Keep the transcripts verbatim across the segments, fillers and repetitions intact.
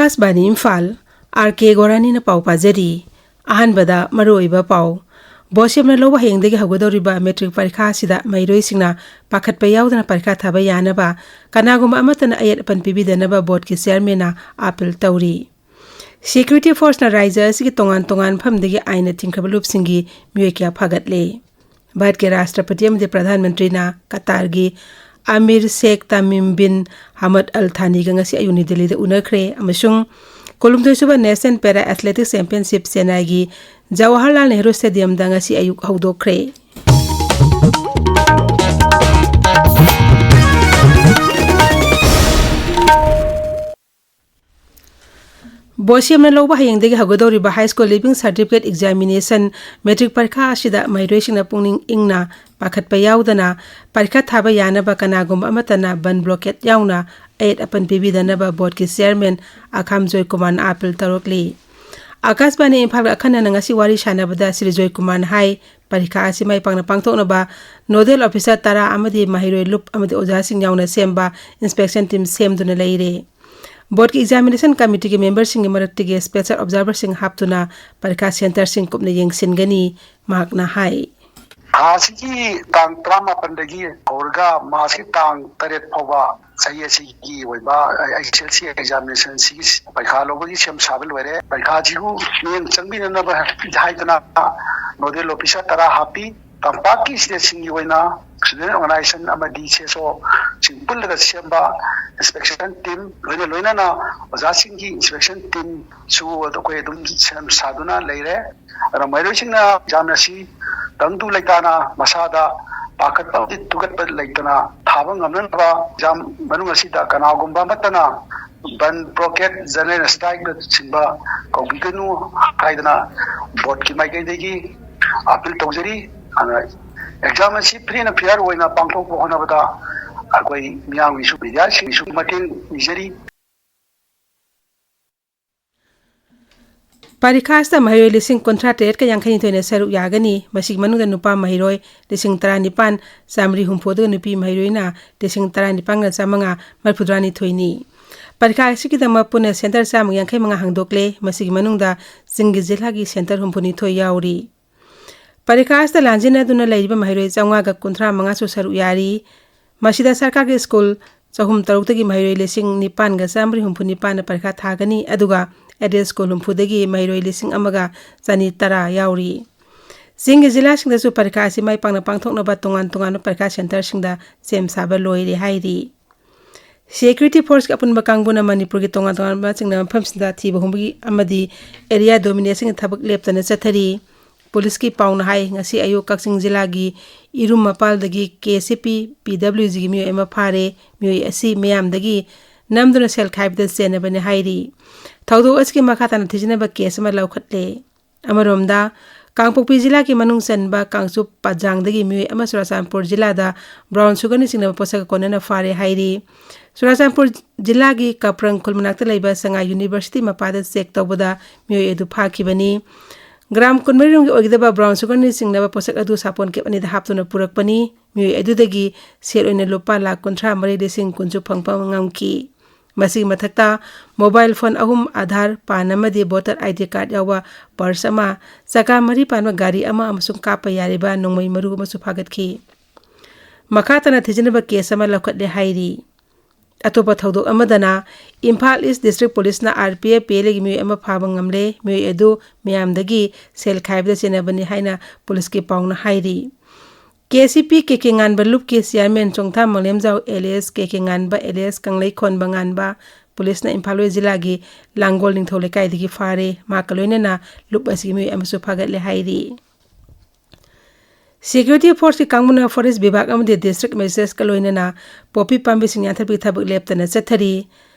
ꯑꯥꯀꯥꯁꯕꯥꯅꯤ Imphal, R ꯀꯦ ꯒꯣꯔꯥꯅꯤꯅ ꯄꯥꯎ ꯄꯥꯖꯔꯤ꯫ ꯑꯍꯥꯟꯕꯗ ꯃꯔꯨꯑꯣꯏꯕ ꯄꯥꯎ꯫ ꯕꯣꯁꯦꯝꯅ ꯂꯧꯕ ꯍꯌꯦꯡꯗꯒꯤ ꯍꯧꯒꯗꯧꯔꯤꯕ ꯃꯦꯇ꯭ꯔꯤꯛ ꯄꯔꯤꯈꯥ ꯑꯁꯤꯗ ꯃꯍꯩꯔꯣꯏꯁꯤꯡꯅ ꯄꯥꯈꯠꯄ ꯌꯥꯎꯗꯅ ꯄꯔꯤꯈꯥ ꯊꯥꯕ ꯌꯥꯅꯕ, ꯀꯅꯥꯒꯨꯝꯕ ꯑꯃꯠꯇꯅ ꯑꯌꯦꯠ ꯑꯄꯟ ꯄꯤꯕꯤꯗꯅꯕ ꯕꯣꯔꯗꯀꯤ ꯆꯤꯌꯔꯃꯦꯟꯅ ꯑꯥꯄꯤꯜ ꯇꯧꯔꯤ꯫ ꯁꯦꯀ꯭ꯌꯨꯔꯤꯇꯤ ꯐꯣꯔꯁꯅ ꯔꯥꯏꯖ꯭ꯌ ꯑꯁꯤꯒꯤ ꯇꯣꯉꯥꯟ ꯇꯣꯉꯥꯟꯕ ꯃꯐꯝꯗꯒꯤ ꯑꯥꯏꯟꯅ ꯊꯤꯡꯈ꯭ꯔꯕ ꯂꯨꯞꯁꯤꯡꯒꯤ ꯃꯤꯑꯣꯏ ꯀꯌꯥ ꯐꯥꯒꯠꯂꯦ꯫ ꯚꯥꯔꯠꯀꯤ ꯔꯥꯁꯇ꯭ꯔꯄꯇꯤ ꯑꯃꯗꯤ ꯄ꯭ꯔꯙꯥꯟ ꯃꯟꯇ꯭ꯔꯤꯅ ꯀꯇꯥꯔꯒꯤ ꯑꯃꯤꯔ ꯁꯦꯈ ꯇꯥꯃꯤꯝ ꯕꯤꯟ ꯍꯃꯗ ꯑꯜ ꯊꯥꯅꯤꯒ ꯉꯁꯤ ꯑꯌꯨꯛ ꯅ꯭ꯌꯨ ꯗꯤꯜꯂꯤꯗ ꯎꯅꯈ꯭ꯔꯦ ꯑꯃꯁꯨꯡ ꯀꯨꯟꯍꯨꯝꯗꯣꯏ ꯁꯨꯕ ꯅꯦꯁꯅꯦꯜ ꯄꯦꯔꯥ ꯑꯦꯊꯂꯦꯇꯤꯛꯁ ꯆꯦꯝꯄꯤꯌꯟꯁꯤꯞ ꯆꯦꯟꯅꯥꯏꯒꯤ ꯖꯋꯥꯍꯔꯂꯥꯜ ꯅꯦꯍꯔꯨ ꯁ꯭ꯇꯦꯗꯤꯌꯝꯗ ꯉꯁꯤ ꯑꯌꯨꯛ ꯍꯧꯗꯣꯛꯈ꯭ꯔꯦ꯫ ꯕꯣꯁꯦꯝꯅ ꯂꯧꯕ ꯍꯌꯦꯡꯗꯒꯤ ꯍꯧꯒꯗꯧꯔꯤꯕ high school leaving certificate examination, matric ꯄꯔꯤꯈꯥ ꯑꯁꯤꯗ ꯃꯍꯩꯔꯣꯏꯁꯤꯡꯅ ꯄꯨꯛꯅꯤꯡ ꯏꯪꯅ ꯄꯥꯈꯠꯄ ꯌꯥꯎꯗꯅ ꯄꯔꯤꯈꯥ ꯊꯥꯕ ꯌꯥꯅꯕ ꯀꯅꯥꯒꯨꯝꯕ ꯑꯃꯠꯇꯅ ꯕꯟ ꯕ꯭ꯂꯣꯀꯦꯠ ꯌꯥꯎꯅ ꯑꯌꯦꯠ ꯑꯄꯟ ꯄꯤꯕꯤꯗꯅꯕ ꯕꯣꯔꯗꯀꯤ ꯆꯤꯌꯔꯃꯦꯟ ꯑꯈꯥꯝ ꯖꯣꯏꯀꯨꯃꯥꯔꯅ ꯑꯥꯄꯤꯜ ꯇꯧꯔꯛꯂꯤ꯫ ꯑꯥꯀꯥꯁꯕꯥꯅꯤ ꯏꯝꯐꯥꯜꯒ ꯑꯈꯟꯅꯅ ꯉꯁꯤ ꯋꯥꯔꯤ ꯁꯥꯟꯅꯕꯗ ꯁ꯭ꯔꯤ ꯖꯣꯏꯀꯨꯃꯥꯔꯅ ꯍꯥꯏ, ꯄꯔꯤꯈꯥ ꯑꯁꯤ ꯃꯥꯏ ꯄꯥꯛꯅ ꯄꯥꯡꯊꯣꯛꯅꯕ ꯅꯣꯗꯦꯜ ꯑꯣꯐꯤꯁꯥꯔ ꯇꯔꯥ ꯑꯃꯗꯤ ꯃꯍꯩꯔꯣꯏ ꯂꯨꯞ ꯑꯃꯗꯤ ꯑꯣꯖꯥꯁꯤꯡ ꯌꯥꯎꯅ ꯁꯦꯝꯕ ꯏꯟꯁꯄꯦꯛꯁꯟ ꯇꯤꯝ ꯁꯦꯝꯗꯨꯅ ꯂꯩꯔꯦ꯫ ꯕꯣꯔꯗꯀꯤ ꯑꯦꯛꯖꯥꯃꯤꯅꯦꯁꯟ ꯀꯃꯤꯇꯤꯒꯤ ꯃꯦꯝꯕꯔꯁꯤꯡꯒꯤ ꯃꯔꯛꯇꯒꯤ ꯁ꯭ꯄꯦꯁꯦꯜ ꯑꯣꯕꯖꯥꯔꯚꯔꯁꯤꯡ ꯍꯥꯞꯇꯨꯅ ꯄꯔꯤꯈꯥ ꯁꯦꯟꯇꯔꯁꯤꯡ ꯀꯨꯞꯅ ꯌꯦꯡꯁꯤꯟꯒꯅꯤ, ꯃꯍꯥꯛꯅ ꯍꯥꯏ꯫ ꯊꯥ ꯑꯁꯤꯒꯤ ꯇꯥꯡ ꯇꯔꯥꯃꯥꯄꯟꯗꯒꯤ ꯍꯧꯔꯒ ꯃꯥꯔꯆꯀꯤ ꯇꯥꯡ ꯇꯔꯦꯠ ꯐꯥꯎꯕ ꯆꯍꯤ ꯑꯁꯤꯒꯤ ꯑꯣꯏꯕ ꯑꯩꯆ ꯑꯦꯁ ꯑꯦꯜ ꯁꯤ ꯑꯦꯛꯖꯥꯃꯤꯅꯦꯁꯟꯁꯤꯒꯤ ꯄꯔꯤꯈꯥ ꯂꯧꯕꯒꯤ ꯁꯦꯝ ꯁꯥꯕ ꯂꯣꯏꯔꯦ꯫ ꯄꯔꯤꯈꯥꯁꯤꯕꯨ ꯃꯤꯠꯌꯦꯡ ꯆꯪꯕꯤꯅꯅꯕ ꯍꯥꯏꯗꯅ ꯅꯣꯗꯦꯜ ꯑꯣꯐꯤꯁꯔ ꯇꯔꯥ ꯍꯥꯞꯄꯤ꯫ ꯇꯝꯄꯥꯛꯀꯤ ꯁ꯭ꯇꯦꯠꯁꯤꯡꯒꯤ ꯑꯣꯏꯅ ꯁ꯭ꯇꯨꯗꯦꯟ ꯑꯣꯔꯒꯅꯥꯏꯖꯦꯁꯟ ꯑꯃꯗꯤ ꯁꯤ ꯑꯦꯁ ꯑꯣꯁꯤꯡ ꯄꯨꯜꯂꯒ ꯁꯦꯝꯕ ꯏꯟꯁꯄꯦꯛꯁꯟ ꯇꯤꯝ, ꯂꯣꯏꯅ ꯂꯣꯏꯅꯅ ꯑꯣꯖꯥꯁꯤꯡꯒꯤ ꯏꯟꯁꯄꯦꯛꯁꯟ ꯇꯤꯝꯁꯨ ꯑꯩꯈꯣꯏ ꯑꯗꯨꯝ ꯁꯦꯝ ꯁꯥꯗꯨꯅ ꯂꯩꯔꯦ꯫ ꯑꯗꯨꯅ ꯃꯍꯩꯔꯣꯏꯁꯤꯡꯅ ꯑꯦꯛꯖꯥꯝ ꯑꯁꯤ ꯇꯪꯗꯨ ꯂꯩꯇꯥꯅ ꯃꯁꯥꯗ ꯄꯥꯈꯠꯄ ꯑꯃꯗꯤ ꯊꯨꯀꯠꯄ ꯂꯩꯇꯅ ꯊꯥꯕ ꯉꯝꯅꯅꯕ ꯑꯦꯛꯖꯥꯝ ꯃꯅꯨꯡ ꯑꯁꯤꯗ ꯀꯅꯥꯒꯨꯝꯕ ꯑꯃꯠꯇꯅ ꯕꯟ, ꯕ꯭ꯂꯣꯀꯦꯠ, ꯖꯦꯅꯔꯦꯜ ꯁ꯭ꯇ꯭ꯔꯥꯏꯛꯅꯆꯤꯡꯕ ꯀꯧꯕꯤꯒꯅꯨ ꯍꯥꯏꯗꯅ ꯕꯣꯔꯗꯀꯤ ꯃꯥꯏꯀꯩꯗꯒꯤ ꯑꯥꯄꯤꯜ ꯇꯧꯖꯔꯤ꯫ ꯑꯗꯨꯅ ꯑꯦꯛꯖꯥꯝ ꯑꯁꯤ ꯐ꯭ꯔꯤ ꯑꯦꯟ ꯐꯤꯌꯔ ꯑꯣꯏꯅ ꯄꯥꯡꯊꯣꯛꯄ ꯍꯣꯠꯅꯕꯗ ꯑꯩꯈꯣꯏ ꯃꯤꯌꯥꯝꯒꯤꯁꯨ, ꯃꯤꯗꯤꯌꯥꯁꯤꯡꯒꯤꯁꯨ ꯃꯇꯦꯡ ꯅꯤꯖꯔꯤ꯫ ꯄꯔꯤꯈꯥ ꯑꯁꯤꯗ ꯃꯍꯩꯔꯣꯏ ꯂꯤꯁꯤꯡ ꯀꯨꯟꯊ꯭ꯔꯥ ꯇꯔꯦꯠꯀ ꯌꯥꯡꯈꯩꯅꯤꯊꯣꯏꯅ ꯁꯔꯨꯛ ꯌꯥꯒꯅꯤ꯫ ꯃꯁꯤꯒꯤ ꯃꯅꯨꯡꯗ ꯅꯨꯄꯥ ꯃꯍꯩꯔꯣꯏ ꯂꯤꯁꯤꯡ ꯇꯔꯥꯅꯤꯄꯥꯟ ꯆꯥꯃꯔꯤ ꯍꯨꯝꯐꯨ, ꯑꯗꯨꯒ ꯅꯨꯄꯤ ꯃꯍꯩꯔꯣꯏꯅ ꯂꯤꯁꯤꯡ ꯇꯔꯥꯅꯤꯄꯥꯟꯒ ꯆꯥꯃꯉꯥ ꯃꯔꯤꯐꯨꯇꯔꯥꯅꯤꯊꯣꯏꯅꯤ꯫ ꯄꯔꯤꯈꯥ ꯑꯁꯤꯒꯤꯗꯃꯛ ꯄꯨꯟꯅ ꯁꯦꯟꯇꯔ ꯆꯥꯝꯃꯒ ꯌꯥꯡꯈꯩ ꯃꯉꯥ ꯍꯥꯡꯗꯣꯛꯂꯦ꯫ ꯃꯁꯤꯒꯤ ꯃꯅꯨꯡꯗ ꯆꯤꯡꯒꯤ ꯖꯤꯂꯥꯒꯤ ꯁꯦꯟꯇꯔ ꯍꯨꯝꯐꯨꯅꯤꯊꯣꯏ ꯌꯥꯎꯔꯤ꯫ ꯄꯔꯤꯈꯥ ꯑꯁꯤꯗ ꯂꯥꯟꯖꯦꯟꯅꯗꯨꯅ ꯂꯩꯔꯤꯕ ꯃꯍꯩꯔꯣꯏ ꯆꯥꯝꯃꯉꯥꯒ ꯀꯨꯟꯊ꯭ꯔꯥ ꯃꯉꯥꯁꯨ ꯁꯔꯨꯛ ꯌꯥꯔꯤ꯫ ꯃꯁꯤꯗ ꯁꯔꯀꯥꯔꯒꯤ ꯁ꯭ꯀꯨꯜ ꯆꯍꯨꯝ ꯇꯔꯨꯛꯇꯒꯤ ꯃꯍꯩꯔꯣꯏ ꯂꯤꯁꯤꯡ ꯅꯤꯄꯥꯟꯒ ꯆꯥꯝꯃꯔꯤ ꯍꯨꯝꯐꯨ ꯅꯤꯄꯥꯟꯅ ꯄꯔꯤꯈꯥ ꯊꯥꯒꯅꯤ, ꯑꯗꯨꯒ aided ꯁ꯭ꯀꯨꯜ ꯍꯨꯝꯐꯨꯗꯒꯤ ꯃꯍꯩꯔꯣꯏ ꯂꯤꯁꯤꯡ ꯑꯃꯒ ꯆꯅꯤ ꯇꯔꯥ ꯌꯥꯎꯔꯤ꯫ ꯆꯤꯡꯒꯤ ꯖꯤꯂꯥꯁꯤꯡꯗꯁꯨ ꯄꯔꯤꯈꯥ ꯑꯁꯤ ꯃꯥꯏ ꯄꯥꯛꯅ ꯄꯥꯡꯊꯣꯛꯅꯕ ꯇꯣꯉꯥꯟ ꯇꯣꯉꯥꯟꯕ ꯄꯔꯤꯈꯥ ꯁꯦꯟꯇꯔꯁꯤꯡꯗ ꯁꯦꯝ ꯁꯥꯕ ꯂꯣꯏꯔꯦ ꯍꯥꯏꯔꯤ꯫ Security Forceꯀꯤ ꯑꯄꯨꯟꯕ ꯀꯥꯡꯕꯨꯅ ꯃꯅꯤꯄꯨꯔꯒꯤ ꯇꯣꯉꯥꯟ ꯇꯣꯉꯥꯟꯕ ꯆꯤꯡꯅꯕ ꯃꯐꯝꯁꯤꯡꯗ ꯊꯤꯕ ꯍꯨꯝꯕꯒꯤ ꯑꯃꯗꯤ area dominationꯒꯤ ꯊꯕꯛ ꯂꯦꯞꯇꯅ ꯆꯠꯊꯔꯤ꯫ ꯄꯨꯂꯤꯁꯀꯤ ꯄꯥꯎꯅ ꯍꯥꯏ, ꯉꯁꯤ ꯑꯌꯨꯛ ꯀꯛꯆꯤꯡ ꯖꯤꯂꯥꯒꯤ ꯏꯔꯨꯝ ꯃꯄꯥꯜꯗꯒꯤ KCP PWGꯒꯤ ꯃꯤꯑꯣꯏ ꯑꯃ ꯐꯥꯔꯦ꯫ ꯃꯤꯑꯣꯏ ꯑꯁꯤ ꯃꯌꯥꯝꯗꯒꯤ ꯅꯝꯗꯨꯅ ꯁꯦꯜ ꯈꯥꯏꯕꯗ ꯆꯦꯟꯅꯕꯅꯤ ꯍꯥꯏꯔꯤ꯫ ꯊꯧꯗꯣꯛ ꯑꯁꯤꯒꯤ ꯃꯈꯥ ꯇꯥꯅ ꯊꯤꯖꯤꯟꯅꯕ case ꯑꯃ ꯂꯧꯈꯠꯂꯦ꯫ ꯑꯃꯔꯣꯝꯗ, ꯀꯥꯡꯄꯣꯛꯄꯤ ꯖꯤꯂꯥꯒꯤ ꯃꯅꯨꯡ ꯆꯟꯕ ꯀꯥꯡꯆꯨꯞ ꯄꯥꯖꯥꯡꯗꯒꯤ ꯃꯤꯑꯣꯏ ꯑꯃ ꯆꯨꯔꯥꯆꯥꯟꯄꯨꯔ ꯖꯤꯂꯥꯗ brown sugarꯅ ꯆꯤꯡꯅꯕ ꯄꯣꯠꯁꯛꯀ ꯀꯣꯟꯅꯅ ꯐꯥꯔꯦ ꯍꯥꯏꯔꯤ꯫ ꯆꯨꯔꯥꯆꯥꯟꯄꯨꯔ ꯖꯤꯂꯥꯒꯤ ꯀꯥꯄ꯭ꯔꯪ ꯈꯨꯜ ꯃꯅꯥꯛꯇ ꯂꯩꯕ ꯁꯉꯥꯏ University ꯃꯄꯥꯗ check ꯇꯧꯕꯗ ꯃꯤꯑꯣꯏ ꯑꯗꯨ ꯐꯥꯈꯤꯕꯅꯤ꯫ gram ꯀꯨꯟꯃꯔꯤ ꯔꯣꯝꯒꯤ ꯑꯣꯏꯒꯗꯕ brown sugarꯅ ꯆꯤꯡꯅꯕ ꯄꯣꯠꯁꯛ ꯑꯗꯨ ꯁꯥꯄꯣꯟ cap ꯑꯅꯤꯗ ꯍꯥꯞꯇꯨꯅ ꯄꯨꯔꯛꯄꯅꯤ꯫ ꯃꯤꯑꯣꯏ ꯑꯗꯨꯗꯒꯤ ꯁꯦꯜ ꯑꯣꯏꯅ ꯂꯨꯄꯥ ꯂꯥꯈ ꯀꯨꯟꯊ꯭ꯔꯥ ꯃꯔꯤ ꯂꯤꯁꯤꯡ ꯀꯨꯟꯁꯨ ꯐꯪꯕ ꯉꯝꯈꯤ꯫ ꯃꯁꯤꯒꯤ ꯃꯊꯛꯇ mobile phone ꯑꯍꯨꯝ, Aadhaar, PAN ꯑꯃꯗꯤ voter ID card ꯌꯥꯎꯕ purse ꯑꯃ, ꯆꯀꯥ ꯃꯔꯤ ꯄꯥꯟꯕ ꯒꯥꯔꯤ ꯑꯃ ꯑꯃꯁꯨꯡ ꯀꯥꯞꯄ ꯌꯥꯔꯤꯕ ꯅꯣꯡꯃꯩ ꯃꯔꯨ ꯑꯃꯁꯨ ꯐꯥꯒꯠꯈꯤ꯫ ꯃꯈꯥ ꯇꯥꯅ ꯊꯤꯖꯤꯟꯅꯕ case ꯑꯃ ꯂꯧꯈꯠꯂꯦ ꯍꯥꯏꯔꯤ꯫ ꯑꯇꯣꯞꯄ ꯊꯧꯗꯣꯛ ꯑꯃꯗꯅ, ꯏꯝꯐꯥꯜ East District Policeꯅ RPFPLAꯒꯤ ꯃꯤꯑꯣꯏ ꯑꯃ ꯐꯥꯕ ꯉꯝꯂꯦ꯫ ꯃꯤꯑꯣꯏ ꯑꯗꯨ ꯃꯤꯌꯥꯝꯗꯒꯤ ꯁꯦꯜ ꯈꯥꯏꯕꯗ ꯆꯦꯟꯅꯕꯅꯤ ꯍꯥꯏꯅ ꯄꯨꯂꯤꯁꯀꯤ ꯄꯥꯎꯅ ꯍꯥꯏꯔꯤ꯫ KCP KK ꯉꯥꯟꯕ ꯂꯨꯞꯀꯤ chairman ꯆꯣꯡꯊꯥ ꯃꯪꯂꯦꯝꯖꯥꯎ alias KK ꯉꯥꯟꯕ alias ꯀꯪꯂꯩꯈꯣꯟꯕ ꯉꯥꯟꯕ ꯄꯨꯂꯤꯁꯅ ꯏꯝꯐꯥꯜ ꯋꯦꯁ ꯖꯤꯂꯥꯒꯤ ꯂꯥꯡꯒꯣꯜ ꯅꯤꯡꯊꯧ ꯂꯩꯀꯥꯏꯗꯒꯤ ꯐꯥꯔꯦ꯫ ꯃꯍꯥꯛꯀ ꯂꯣꯏꯅꯅ ꯂꯨꯞ ꯑꯁꯤꯒꯤ ꯃꯤꯑꯣꯏ ꯑꯃꯁꯨ ꯐꯥꯒꯠꯂꯦ ꯍꯥꯏꯔꯤ꯫ Security Forceꯀꯤ ꯀꯥꯡꯕꯨꯅ forest ꯕꯤꯚꯥꯒ ꯑꯃꯗꯤ district magistrateꯀ ꯂꯣꯏꯅꯅ ꯄꯣꯄꯤ ꯄꯥꯝꯕꯤꯁꯤꯡ ꯌꯥꯟꯊꯠꯄꯒꯤ ꯊꯕꯛ ꯂꯦꯞꯇꯅ ꯆꯠꯊꯔꯤ꯫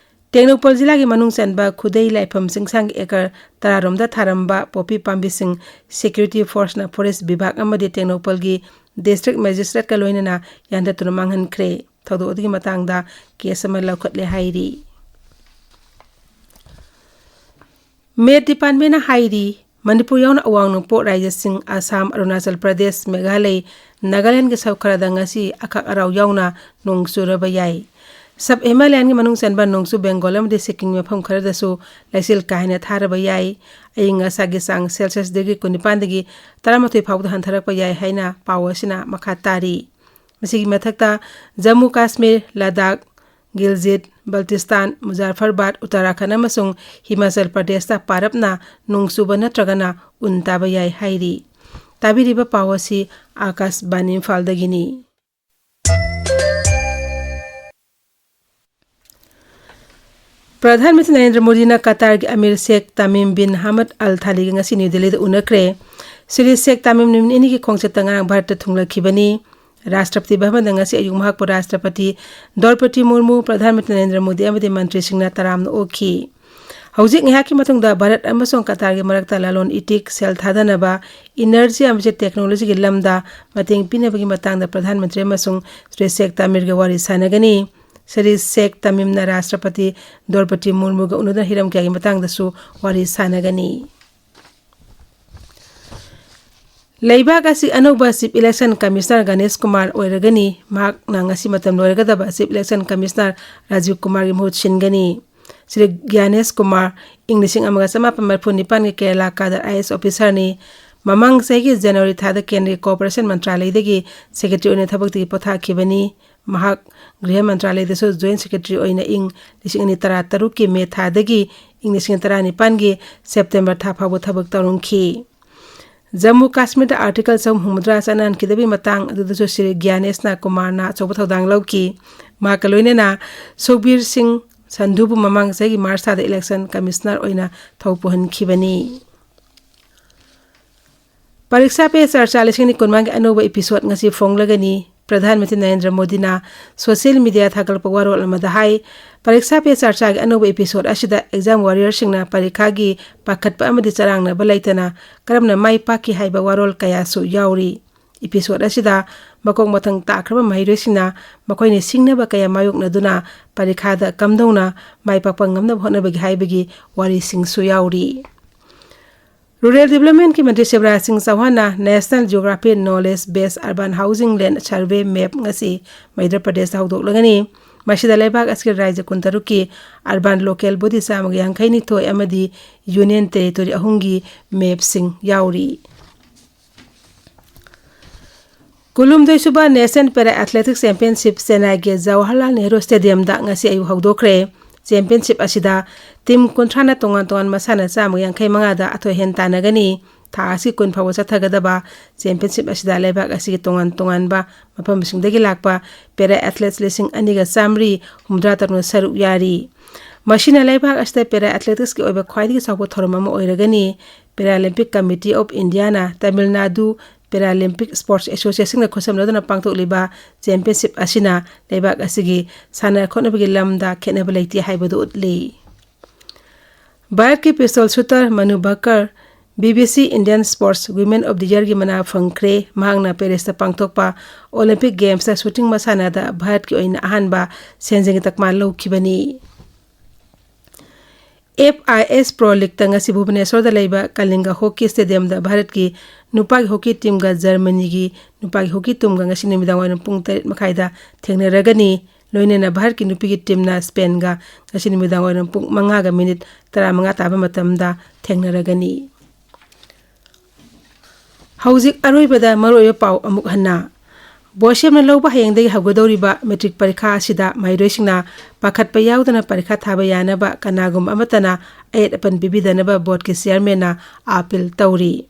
ꯇꯦꯡꯅꯧꯄꯜ ꯖꯤꯂꯥꯒꯤ ꯃꯅꯨꯡ ꯆꯟꯕ ꯈꯨꯗꯩ ꯂꯥꯏꯐꯝ ꯆꯤꯡꯁꯥꯡꯒꯤ acre ꯇꯔꯥꯔꯣꯝꯗ ꯊꯥꯔꯝꯕ ꯄꯣꯄꯤ ꯄꯥꯝꯕꯤꯁꯤꯡ Security Forceꯅ forest ꯕꯤꯚꯥꯒ ꯑꯃꯗꯤ ꯇꯦꯡꯅꯧꯄꯜꯒꯤ district magistrateꯀ ꯂꯣꯏꯅꯅ ꯌꯥꯟꯊꯠꯇꯨꯅ ꯃꯥꯡꯍꯟꯈ꯭ꯔꯦ꯫ ꯊꯧꯗꯣꯛ ꯑꯗꯨꯒꯤ ꯃꯇꯥꯡꯗ case ꯑꯃ ꯂꯧꯈꯠꯂꯦ ꯍꯥꯏꯔꯤ꯫ Met Departmentꯅ ꯍꯥꯏꯔꯤ, ꯃꯅꯤꯄꯨꯔ ꯌꯥꯎꯅ ꯑꯋꯥꯡ ꯅꯣꯡꯄꯣꯛ ꯔꯥꯖ꯭ꯌꯁꯤꯡ ꯑꯁꯥꯝ, ꯑꯔꯨꯅꯥꯆꯜ ꯄ꯭ꯔꯗꯦꯁ, ꯃꯦꯘꯥꯂꯌ, ꯅꯥꯒꯥꯂꯦꯟꯒꯤ ꯁꯔꯨꯛ ꯈꯔꯗ ꯉꯁꯤ ꯑꯈꯥꯛ ꯑꯔꯥꯎ ꯌꯥꯎꯅ ꯅꯣꯡ ꯆꯨꯔꯕ ꯌꯥꯏ꯫ ꯁꯕ ꯍꯤꯃꯥꯂꯌꯥꯟꯒꯤ ꯃꯅꯨꯡ ꯆꯟꯕ ꯅꯣꯡꯆꯨꯞ ꯕꯦꯡꯒꯣꯜ ꯑꯃꯗꯤ ꯁꯤꯛꯀꯤꯝꯒꯤ ꯃꯐꯝ ꯈꯔꯗꯁꯨ ꯂꯩꯆꯤꯜ ꯀꯥ ꯍꯦꯟꯅ ꯊꯥꯔꯕ ꯌꯥꯏ꯫ ꯑꯏꯪ ꯑꯁꯥꯒꯤ ꯆꯥꯡ ꯁꯦꯜꯁꯤꯌꯁ ꯗꯤꯒ꯭ꯔꯤ ꯀꯨꯟꯅꯤꯄꯥꯟꯗꯒꯤ ꯇꯔꯥꯃꯥꯊꯣꯏ ꯐꯥꯎꯕꯗ ꯍꯟꯊꯔꯛꯄ ꯌꯥꯏ ꯍꯥꯏꯅ ꯄꯥꯎ ꯑꯁꯤꯅ ꯃꯈꯥ ꯇꯥꯔꯤ꯫ ꯃꯁꯤꯒꯤ ꯃꯊꯛꯇ ꯖꯝꯃꯨ ꯀꯥꯁꯃꯤꯔ, ꯂꯗꯥꯈ, ꯒꯤꯜꯖꯤꯠ, ꯕꯜꯇꯤꯁꯇꯥꯟ, ꯃꯨꯖꯥꯐꯔꯕꯥꯗ, ꯎꯠꯇꯔꯥꯈꯟꯗ ꯑꯃꯁꯨꯡ ꯍꯤꯃꯥꯆꯜ ꯄ꯭ꯔꯗꯦꯁꯇ ꯄꯥꯔꯞꯅ ꯅꯣꯡ ꯆꯨꯕ ꯅꯠꯇ꯭ꯔꯒꯅ ꯎꯟ ꯇꯥꯕ ꯌꯥꯏ ꯍꯥꯏꯔꯤ꯫ ꯇꯥꯕꯤꯔꯤꯕ ꯄꯥꯎ ꯑꯁꯤ ꯑꯥꯀꯥꯁꯕꯥꯅꯤ ꯏꯝꯐꯥꯜꯗꯒꯤꯅꯤ꯫ ꯄ꯭ꯔꯙꯥꯟ ꯃꯟꯇ꯭ꯔꯤ ꯅꯔꯦꯟꯗ꯭ꯔ ꯃꯣꯗꯤꯅ ꯀꯇꯥꯔꯒꯤ ꯑꯃꯤꯔ ꯁꯦꯈ ꯇꯥꯃꯤꯝ ꯕꯤꯟ ꯍꯃꯗ ꯑꯜ ꯊꯥꯂꯤꯒ ꯉꯁꯤ ꯅ꯭ꯌꯨ ꯗꯦꯜꯂꯤꯗ ꯎꯅꯈ꯭ꯔꯦ꯫ ꯁ꯭ꯔꯤ ꯁꯦꯈ ꯇꯥꯃꯤꯝ ꯅꯨꯃꯤꯠ ꯅꯤꯅꯤꯒꯤ ꯈꯣꯡꯆꯠꯇ ꯉꯔꯥꯡ ꯚꯥꯔꯠꯇ ꯊꯨꯡꯂꯈꯤꯕꯅꯤ꯫ ꯔꯥꯁꯇ꯭ꯔꯄꯇꯤ ꯚꯕꯟꯗ ꯉꯁꯤ ꯑꯌꯨꯛ ꯃꯍꯥꯛꯄꯨ ꯔꯥꯁꯇ꯭ꯔꯄꯇꯤ ꯗ꯭ꯔꯧꯄꯗꯤ ꯃꯨꯔꯃꯨ, ꯄ꯭ꯔꯙꯥꯟ ꯃꯟꯇ꯭ꯔꯤ ꯅꯔꯦꯟꯗ꯭ꯔ ꯃꯣꯗꯤ ꯑꯃꯗꯤ ꯃꯟꯇ꯭ꯔꯤꯁꯤꯡꯅ ꯇꯔꯥꯝꯅ ꯑꯣꯛꯈꯤ꯫ ꯍꯧꯖꯤꯛ ꯉꯥꯏꯍꯥꯛꯀꯤ ꯃꯇꯨꯡꯗ ꯚꯥꯔꯠ ꯑꯃꯁꯨꯡ ꯀꯇꯥꯔꯒꯤ ꯃꯔꯛꯇ ꯂꯂꯣꯟ ꯏꯇꯤꯛ, ꯁꯦꯜ ꯊꯥꯗꯅꯕ, ꯏꯅꯔꯖꯤ ꯑꯃꯁꯨꯡ ꯇꯦꯛꯅꯣꯂꯣꯖꯤꯒꯤ ꯂꯝꯗ ꯃꯇꯦꯡ ꯄꯤꯅꯕꯒꯤ ꯃꯇꯥꯡꯗ ꯄ꯭ꯔꯙꯥꯟ ꯃꯟꯇ꯭ꯔꯤ ꯑꯃꯁꯨꯡ ꯁ꯭ꯔꯤ ꯁꯦꯈ ꯇꯥꯃꯤꯔꯒ ꯋꯥꯔꯤ ꯁꯥꯟꯅꯒꯅꯤ꯫ ꯁ꯭ꯔꯤ ꯁꯦꯈ ꯇꯥꯃꯤꯝꯅ ꯔꯥꯁꯇ꯭ꯔꯄꯇꯤ ꯗ꯭ꯔꯧꯄꯗꯤ ꯃꯨꯔꯃꯨꯒ ꯎꯅꯗꯨꯅ ꯍꯤꯔꯝ ꯀꯌꯥꯒꯤ ꯃꯇꯥꯡꯗꯁꯨ ꯋꯥꯔꯤ ꯁꯥꯟꯅꯒꯅꯤ꯫ ꯂꯩꯕꯥꯛ ꯑꯁꯤ ꯑꯅꯧꯕ chief election commissioner Ganesh Kumar ꯑꯣꯏꯔꯒꯅꯤ꯫ ꯃꯍꯥꯛꯅ ꯉꯁꯤ ꯃꯇꯝ ꯂꯣꯏꯔꯒꯗꯕ ꯆꯤꯐ ꯏꯂꯦꯛꯁꯟ ꯀꯃꯤꯁꯅꯔ ꯔꯥꯖꯤꯕ ꯀꯨꯃꯥꯔꯒꯤ ꯃꯍꯨꯠ ꯁꯤꯟꯒꯅꯤ꯫ ꯁ꯭ꯔꯤ ꯒ꯭ꯌꯥꯅꯦꯁ ꯀꯨꯃꯥꯔ ꯏꯪ ꯂꯤꯁꯤꯡ ꯑꯃꯒ ꯆꯃꯥꯄꯟ ꯃꯔꯤꯐꯨ ꯅꯤꯄꯥꯟꯒꯤ ꯀꯦꯔꯂꯥ ꯀꯥꯗꯔ ꯑꯥꯏ ꯑꯦꯁ ꯑꯣꯐꯤꯁꯔꯅꯤ꯫ ꯃꯃꯥꯡ ꯆꯍꯤꯒꯤ ꯖꯅꯋꯥꯔꯤ ꯊꯥꯗ ꯀꯦꯟꯗ꯭ꯔꯒꯤ ꯀꯣꯑꯣꯄꯔꯦꯁꯟ ꯃꯟꯇ꯭ꯔꯥꯂꯌꯗꯒꯤ ꯁꯦꯀ꯭ꯔꯦꯇꯔꯤ ꯑꯣꯏꯅ ꯊꯕꯛꯇꯒꯤ ꯄꯣꯊꯥꯈꯤꯕꯅꯤ꯫ ꯃꯍꯥꯛ ꯒ꯭ꯔꯤꯍ ꯃꯟꯇ꯭ꯔꯥꯂꯌꯗꯁꯨ ꯖꯣꯏꯟꯠ ꯁꯦꯀ꯭ꯔꯦꯇꯔꯤ ꯑꯣꯏꯅ ꯏꯪ ꯂꯤꯁꯤꯡ ꯑꯅꯤ ꯇꯔꯥꯇꯔꯨꯛꯀꯤ ꯃꯦ ꯊꯥꯗꯒꯤ ꯏꯪ ꯂꯤꯁꯤꯡ ꯇꯔꯥꯅꯤꯄꯥꯟꯒꯤ ꯁꯦꯞꯇꯦꯝꯕꯔ ꯊꯥ ꯐꯥꯎꯕ ꯊꯕꯛ ꯇꯧꯔꯝꯈꯤ꯫ ꯖꯝꯃꯨ ꯀꯥꯁꯃꯤꯔꯗ ꯑꯥꯔꯇꯤꯀꯜ ꯆꯍꯨꯝ ꯍꯨꯝꯐꯨꯇꯔꯥ ꯆꯠꯅꯍꯟꯈꯤꯗꯕꯒꯤ ꯃꯇꯥꯡ ꯑꯗꯨꯗꯁꯨ ꯁ꯭ꯔꯤ ꯒ꯭ꯌꯥꯅꯦꯁꯅ ꯀꯨꯃꯥꯔꯅ ꯑꯆꯧꯕ ꯊꯧꯗꯥꯡ ꯂꯧꯈꯤ꯫ ꯃꯍꯥꯛꯀ ꯂꯣꯏꯅꯅ ꯁꯨꯈꯕꯤꯔ ꯁꯤꯡ ꯁꯟꯙꯨꯕꯨ ꯃꯃꯥꯡ ꯆꯍꯤꯒꯤ ꯃꯥꯔꯆ ꯊꯥꯗ ꯏꯂꯦꯛꯁꯟ ꯀꯃꯤꯁꯅꯔ ꯑꯣꯏꯅ ꯊꯧ ꯄꯨꯍꯟꯈꯤꯕꯅꯤ꯫ ꯄꯔꯤꯛꯁꯥ ꯄꯦ ꯆꯔꯆꯥ ꯂꯤꯁꯤꯡ ꯑꯅꯤ ꯀꯨꯟꯃꯉꯥꯒꯤ ꯑꯅꯧꯕ episode ꯉꯁꯤ ꯐꯣꯡꯂꯒꯅꯤ꯫ ꯄ꯭ꯔꯙꯥꯟ ꯃꯟꯇ꯭ꯔꯤ ꯅꯔꯦꯟꯗ꯭ꯔ ꯃꯣꯗꯤꯅ social media ꯊꯥꯒꯠꯂꯛꯄ ꯋꯥꯔꯣꯜ ꯑꯃꯗ ꯍꯥꯏ, ꯄꯔꯤꯛꯁꯥ ꯄꯦ ꯆꯔꯆꯥꯒꯤ ꯑꯅꯧꯕ episode ꯑꯁꯤꯗ exam warriorꯁꯤꯡꯅ ꯄꯔꯤꯈꯥꯒꯤ ꯄꯥꯈꯠꯄ ꯑꯃꯗꯤ ꯆꯔꯥꯡꯅꯕ ꯂꯩꯇꯅ ꯀꯔꯝꯅ ꯃꯥꯏ ꯄꯥꯛꯈꯤ ꯍꯥꯏꯕ ꯋꯥꯔꯣꯜ ꯀꯌꯥꯁꯨ ꯌꯥꯎꯔꯤ꯫ Episode ꯑꯁꯤꯗ ꯃꯀꯣꯛ ꯃꯊꯪ ꯇꯥꯈ꯭ꯔꯕ ꯃꯍꯩꯔꯣꯏꯁꯤꯡꯅ ꯃꯈꯣꯏꯅ ꯁꯤꯡꯅꯕ ꯀꯌꯥ ꯃꯥꯌꯣꯛꯅꯗꯨꯅ ꯄꯔꯤꯈꯥꯗ ꯀꯝꯗꯧꯅ ꯃꯥꯏ ꯄꯥꯛꯄ ꯉꯝꯅꯕ ꯍꯣꯠꯅꯕꯒꯦ ꯍꯥꯏꯕꯒꯤ ꯋꯥꯔꯤꯁꯤꯡꯁꯨ ꯌꯥꯎꯔꯤ꯫ Rural Developmentꯀꯤ ꯃꯟꯇ꯭ꯔꯤ ꯁꯤꯕꯔꯥꯖ ꯁꯤꯡ ꯆꯧꯍꯥꯟꯅ National Geography Knowledge Based Urban Housing Land Survey map ꯉꯁꯤ ꯃꯙ꯭ꯌ ꯄ꯭ꯔꯗꯦꯁꯇ ꯍꯧꯗꯣꯛꯂꯒꯅꯤ꯫ ꯃꯁꯤꯗ ꯂꯩꯕꯥꯛ ꯑꯁꯤꯒꯤ ꯔꯥꯖ꯭ꯌ ꯀꯨꯟꯇꯔꯨꯛꯀꯤ urban local body ꯆꯥꯝꯃꯒ ꯌꯥꯡꯈꯩ ꯅꯤꯊꯣꯏ ꯑꯃꯗꯤ union territory ꯑꯍꯨꯝꯒꯤ ꯃꯦꯞꯁꯤꯡ ꯌꯥꯎꯔꯤ꯫ ꯀꯨꯟꯍꯨꯝꯗꯣꯏ ꯁꯨꯕ National Para Athletics Championship ꯆꯦꯟꯅꯥꯏꯒꯤ ꯖꯋꯥꯍꯔꯂꯥꯜ ꯅꯦꯍꯔꯨ ꯁ꯭ꯇꯦꯗꯤꯌꯝꯗ ꯉꯁꯤ ꯑꯌꯨꯛ ꯍꯧꯗꯣꯛꯈ꯭ꯔꯦ꯫ ꯆꯦꯝꯄꯤꯌꯟꯁꯤꯞ ꯑꯁꯤꯗ ꯇꯤꯝ ꯀꯨꯟꯊ꯭ꯔꯥꯅ ꯇꯣꯉꯥꯟ ꯇꯣꯉꯥꯟ ꯃꯁꯥꯟꯅ ꯆꯥꯝꯃꯒ ꯌꯥꯡꯈꯩ ꯃꯉꯥꯗ ꯑꯊꯣꯏ ꯑꯍꯦꯟ ꯇꯥꯟꯅꯒꯅꯤ꯫ ꯊꯥ ꯑꯁꯤꯒꯤ ꯀꯨꯟ ꯐꯥꯎꯕ ꯆꯠꯊꯒꯗꯕ ꯆꯦꯝꯄꯤꯌꯟꯁꯤꯞ ꯑꯁꯤꯗ ꯂꯩꯕꯥꯛ ꯑꯁꯤꯒꯤ ꯇꯣꯉꯥꯟ ꯇꯣꯉꯥꯟꯕ ꯃꯐꯝꯁꯤꯡꯗꯒꯤ ꯂꯥꯛꯄ ꯄꯦꯔꯥ ꯑꯦꯊꯂꯦꯠꯁ ꯂꯤꯁꯤꯡ ꯑꯅꯤꯒ ꯆꯥꯝꯃꯔꯤ ꯍꯨꯝꯐꯨꯇꯔꯨꯛꯅ ꯁꯔꯨꯛ ꯌꯥꯔꯤ꯫ ꯃꯁꯤꯅ ꯂꯩꯕꯥꯛ ꯑꯁꯤꯗ ꯄꯦꯔꯥ ꯑꯦꯊꯂꯦꯇꯤꯛꯁꯀꯤ ꯑꯣꯏꯕ ꯈ꯭ꯋꯥꯏꯗꯒꯤ ꯆꯥꯎꯕ ꯊꯧꯔꯝ ꯑꯃ ꯑꯣꯏꯔꯒꯅꯤ꯫ Paralympic Committee of Indiaꯅ ꯇꯥꯃꯤꯜ ꯅꯥꯗꯨ Paralympic Sports Associationꯒ ꯈꯨꯠꯁꯝꯅꯗꯨꯅ ꯄꯥꯡꯊꯣꯛꯂꯤꯕ ꯆꯦꯝꯄꯤꯌꯟꯁꯤꯞ ꯑꯁꯤꯅ ꯂꯩꯕꯥꯛ ꯑꯁꯤꯒꯤ ꯁꯥꯟꯅ ꯈꯣꯠꯅꯕꯒꯤ ꯂꯝꯗ ꯈꯦꯠꯅꯕ ꯂꯩꯇꯦ ꯍꯥꯏꯕꯗꯨ ꯎꯠꯂꯤ꯫ ꯚꯥꯔꯠꯀꯤ pistol shooter Manu ꯚꯀꯔ BBC Indian Sports Women of the Yearꯒꯤ ꯃꯅꯥ ꯐꯪꯈ꯭ꯔꯦ꯫ ꯃꯍꯥꯛꯅ ꯄꯦꯔꯤꯁꯇ ꯄꯥꯡꯊꯣꯛꯄ Olympic Gamesꯇ shooting ꯃꯁꯥꯟꯅꯗ ꯚꯥꯔꯠꯀꯤ ꯑꯣꯏꯅ ꯑꯍꯥꯟꯕ ꯁꯦꯟꯖꯦꯡꯒꯤ ꯇꯛꯃꯥꯟ ꯂꯧꯈꯤꯕꯅꯤ꯫ FIS Pro Leagueꯇ ꯉꯁꯤ ꯚꯨꯕꯅꯦꯁ꯭ꯋꯔꯗ ꯂꯩꯕ ꯀꯂꯤꯡꯒ ꯍꯣꯀꯤ ꯁ꯭ꯇꯦꯗꯤꯌꯝꯗ ꯚꯥꯔꯠꯀꯤ ꯅꯨꯄꯥꯒꯤ ꯍꯣꯀꯤ ꯇꯤꯝꯒ ꯖꯔꯃꯅꯤꯒꯤ ꯅꯨꯄꯥꯒꯤ ꯍꯣꯀꯤ ꯇꯤꯝꯒ ꯉꯁꯤ ꯅꯨꯃꯤꯗꯥꯡ ꯋꯥꯏꯔꯝ ꯄꯨꯡ ꯇꯔꯦꯠ ꯃꯈꯥꯏꯗ ꯊꯦꯡꯅꯔꯒꯅꯤ꯫ ꯂꯣꯏꯅꯅ ꯚꯥꯔꯠꯀꯤ ꯅꯨꯄꯤꯒꯤ ꯇꯤꯝꯅ ꯁ꯭ꯄꯦꯟꯒ ꯉꯁꯤ ꯅꯨꯃꯤꯗꯥꯡ ꯋꯥꯏꯔꯝ ꯄꯨꯡ ꯃꯉꯥꯒ ꯃꯤꯅꯤꯠ ꯇꯔꯥꯃꯉꯥ ꯇꯥꯕ ꯃꯇꯝꯗ ꯊꯦꯡꯅꯔꯒꯅꯤ꯫ ꯍꯧꯖꯤꯛ ꯑꯔꯣꯏꯕꯗ ꯃꯔꯨꯑꯣꯏꯕ ꯄꯥꯎ ꯑꯃꯨꯛ ꯍꯟꯅ꯫ ꯕꯣꯏꯁꯦꯝꯅ ꯂꯧꯕ ꯍꯌꯦꯡꯗꯒꯤ ꯍꯧꯒꯗꯧꯔꯤꯕ ꯃꯦꯇ꯭ꯔꯤꯛ ꯄꯔꯤꯈꯥ ꯑꯁꯤꯗ ꯃꯍꯩꯔꯣꯏꯁꯤꯡꯅ ꯄꯥꯈꯠꯄ ꯌꯥꯎꯗꯅ ꯄꯔꯤꯈꯥ ꯊꯥꯕ ꯌꯥꯅꯕ ꯀꯅꯥꯒꯨꯝꯕ ꯑꯃꯠꯇꯅ ꯑꯌꯦꯠ ꯑꯄꯟ ꯄꯤꯕꯤꯗꯅꯕ ꯕꯣꯔꯗꯀꯤ ꯆꯤꯌꯔꯃꯦꯟꯅ ꯑꯥꯄꯤꯜ ꯇꯧꯔꯤ꯫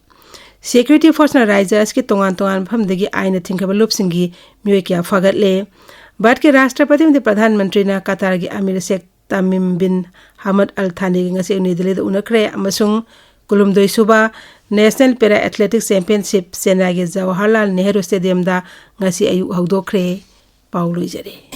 Security Forceꯅ ꯔꯥꯖ꯭ꯌ ꯑꯁꯤꯒꯤ ꯇꯣꯉꯥꯟ ꯇꯣꯉꯥꯟꯕ ꯃꯐꯝꯗꯒꯤ ꯑꯥꯏꯟꯅ ꯊꯤꯡꯈ꯭ꯔꯕ ꯂꯨꯞꯁꯤꯡꯒꯤ ꯃꯤꯑꯣꯏ ꯀꯌꯥ ꯐꯥꯒꯠꯂꯦ꯫ ꯚꯥꯔꯠꯀꯤ ꯔꯥꯁꯇ꯭ꯔꯄꯇꯤ ꯑꯃꯗꯤ ꯄ꯭ꯔꯙꯥꯟ ꯃꯟꯇ꯭ꯔꯤꯅ ꯀꯇꯥꯔꯒꯤ ꯑꯃꯤꯔ ꯁꯦꯈ ꯇꯃꯤꯝ ꯕꯤꯟ ꯍꯃꯗ ꯑꯜ ꯊꯥꯅꯤꯒ ꯉꯁꯤ ꯅ꯭ꯌꯨ ꯗꯤꯜꯂꯤꯗ ꯎꯅꯈ꯭ꯔꯦ ꯑꯃꯁꯨꯡ ꯀꯨꯟꯍꯨꯝꯗꯣꯏ ꯁꯨꯕ National Para Athletics Championship ꯆꯦꯟꯅꯥꯏꯒꯤ ꯖꯋꯥꯍꯔꯂꯥꯜ ꯅꯦꯍꯔꯨ ꯁ꯭ꯇꯦꯗꯤꯌꯝꯗ ꯉꯁꯤ ꯑꯌꯨꯛ ꯍꯧꯗꯣꯛꯈ꯭ꯔꯦ꯫ ꯄꯥꯎ ꯂꯣꯏꯖꯔꯦ꯫